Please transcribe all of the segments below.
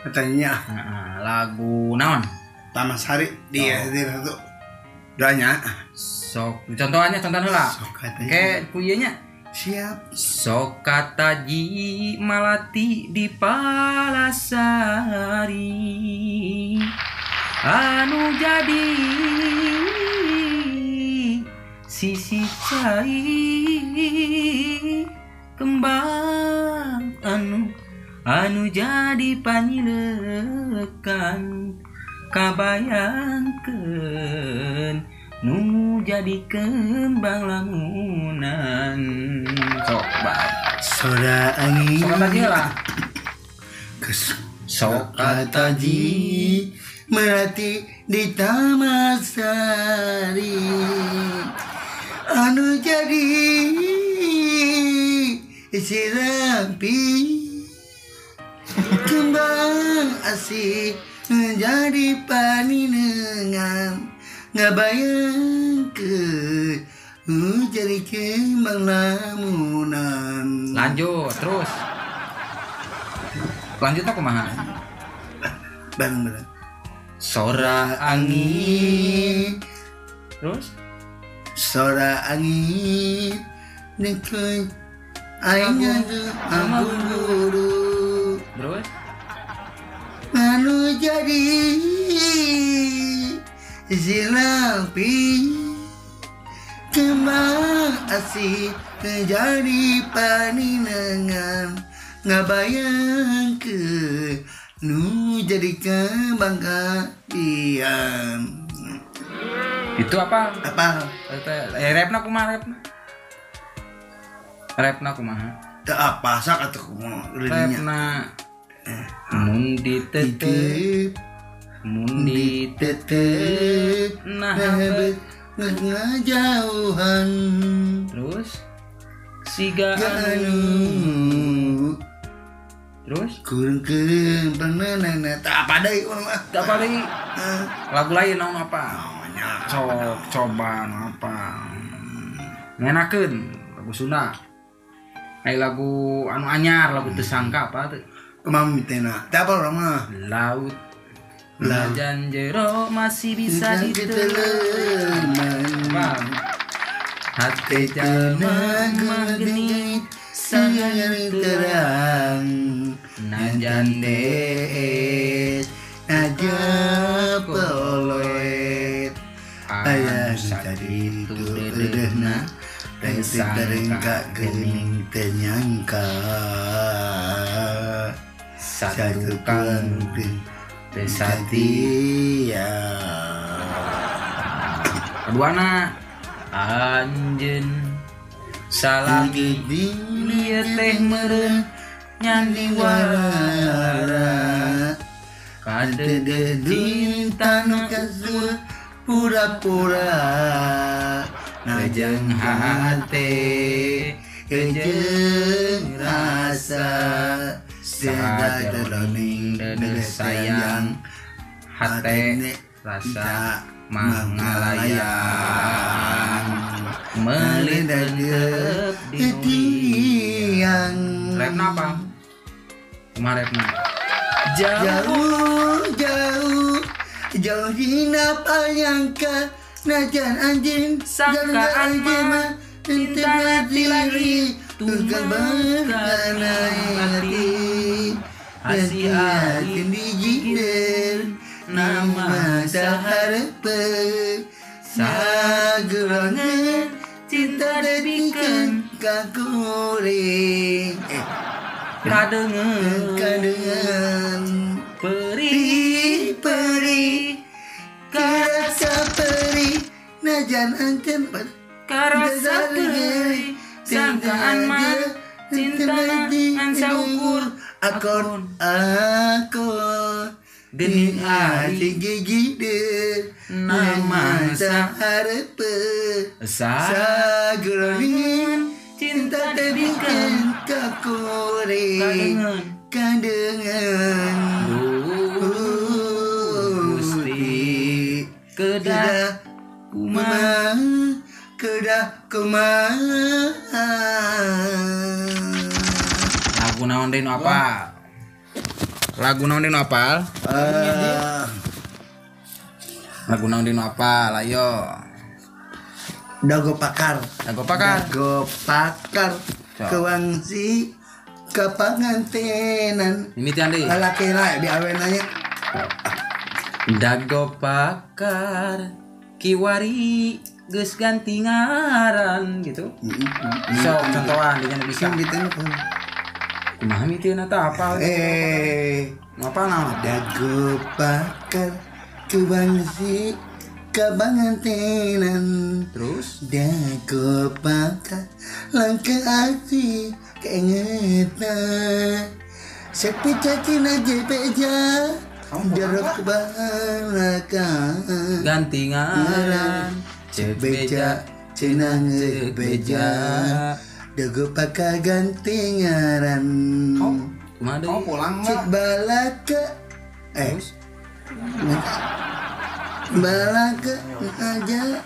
Katanya. Lagu naon? Taman Sari di SD 1. Doanya. Sok contohannya contoh heula. Oke, ku ieu nya. Siap. Sok kataji malati di Palasari anu jadi sisi cai kembang anu jadi panyilekan kabayangkeun nu jadi kembang lamunan. Sok bae sora angin sok kataji lah. Sok kataji melati di Taman Sari anu jadi sirampi kembang asih menjadi paninengan ngabayangkeun jadi kembang lamunan. Lanjut terus. Lanjut aku kumaha? Bareng-bareng. Sora angin. Terus? Sora angin nengkeun aing ngaburu. Terus? Anu jadi silampi kembang asih menjadi paninengan ngabayangkeun nu jadi kembang kadian. Itu apa? Apa? Repna kumaha repna? Repna kumaha? Teu apa sak atuh kumaha repna. Mun ditetep, mun ditetep nah ngajauhan. Terus siga anu. Terus kurang kembang tak apa deui urang mah. Tak apa deui. Lagu lain naon apa? Sok coba apa? Ngenakeun lagu Sunda. Ai lagu anu anyar, lagu teu sangka apa teu? Kumaha mitena? Teu apa urang mah? Laut najan jero masih bisa ditelan. Hati jalma mah geni sangat terang. Najan deet aja peloet ayah tadi itu dedehna teringka gening tenyangka satu kang tesatia. Keduana anjeun salami ieu teh meureun nyandiwara kadede cinta nu kasur pura-pura najeng hate kejeung rasa sadaloning dedeh sayang hate rasa mangalayan meuli tetep di tiang. Repna apa? Kumaha repna? Jauh jauh jauh dina panyangka najan anjing sangkaan mah cinta hati lagi tukang berkanai hati hati dijider nama saharepe sagerangan cinta debikeun ka kuring kadengeun kadengeun perih perih karasa perih najan anjeun karasa perih sangkaan mah cinta ngan saukur akon akon gening ari gigideun nama saharepe sageroning cinta debikeun ka kuring kadengeun Gusti kedah kumaha kedah kumaha. Lagu naon deui nu apa? Lagu naon deui nu apal? Lagu naon deui nu apal? Ayo. Dago pakar. Dago pakar. Dago pakar. Kewangsi kepangantenan. Mimitian deui. Lalaki lah di awenanya. Dago pakar kiwari geus ganti ngaran gitu. Sok contohan dinya bisa. Kumaha miteuna tah apal? Ngapa naon? Dago pakar kewangsi kepangantenan. Terus dago pakar langka asi keingetan. Sepi cacina jepeja jeruk balakan ganti ngaran cek beja cenang cek beja dago pakar ganti ngaran. Kau pulang cek balaka terus balaka aja.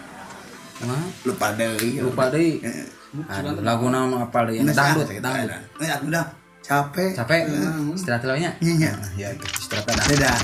Lupa deui. Lagu naon apal deui? Dangdut. Udah capek. Istirahat heula nya. Nya. Ya, istirahat dah. Dadah.